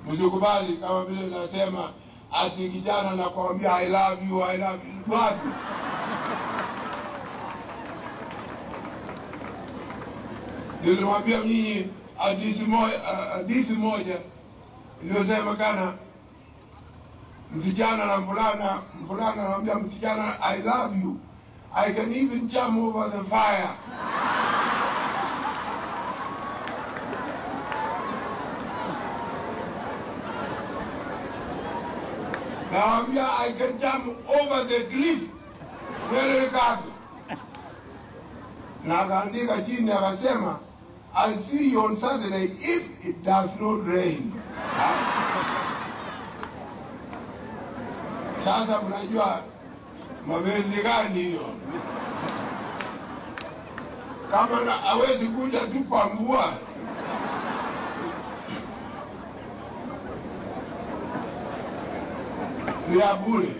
Msikubali kama vile nasema ati kijana nakwambia I love you, I love you. Wapi? Nilimwambia nyinyi hadithi moja iliyosema kana msichana na mvulana, mvulana anamwambia msichana I love you, I can even jump over the fire. Naambia I can jump over the cliff. Nile kapi. Na akaandika chini akasema I'll see you on Saturday if it does not rain. Sasa mnajua mapenzi gani hiyo? Kama na hawezi kuja tu kwa mvua. Ni ya bure.